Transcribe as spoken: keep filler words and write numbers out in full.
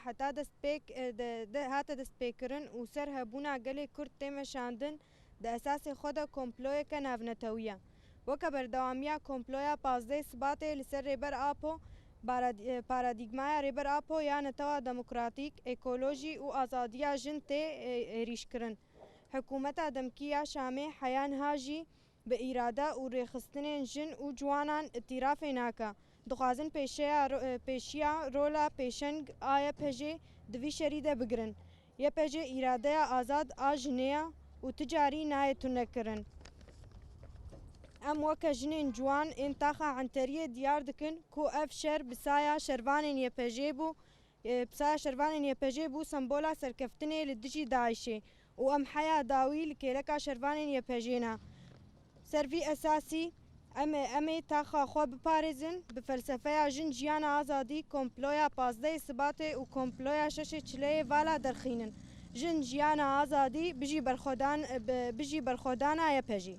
heta destpêk, e, de, de, hate destpêkirin û ser hebûna gelê Kurd tê meşandin, di esasê xwe de komployeke navnetewî ye. Weke berdewamiya komploya pazdehê Sibatê li ser Rêber Apo, parad-, e, paradîgmaya Rêber Apo ya netewa demokratîk, ekolojî û azadiya jin tê, e, êrîşkirin. Hikûmeta demkî ya Şamê heya niha jî bi îrade û rêxistinên jin û ciwanan îtîrafê nake. Dixwazin pêşeya ro-, e, pêşiya rola pêşeng a Y P J'ê di vî şerî de bigirin. Y P J îradeya azad a jinê ye û ti carî nayê tunekirin. Em weke jinên ciwan ên taxa Enteriyê diyar dikin ku ev şer bi saya şervanên Y P J'ê bû, e, bi saya şervanên Y P J'ê bû sembola serkeftinê li dijî DAIŞê û em heya dawî li kêleka şervanên Y P J'ê ne. Ser vî esasî em ê, em ê taxa xwe biparêzin, bi felsefeya jin, jiyana azadî, komploya pazdehê Sibatê û komploya şeşê Çileyê vala derxînin. Jin, jiyana azadî, bijî berxwedan, bi-, bijî berxwedana Y P J'ê.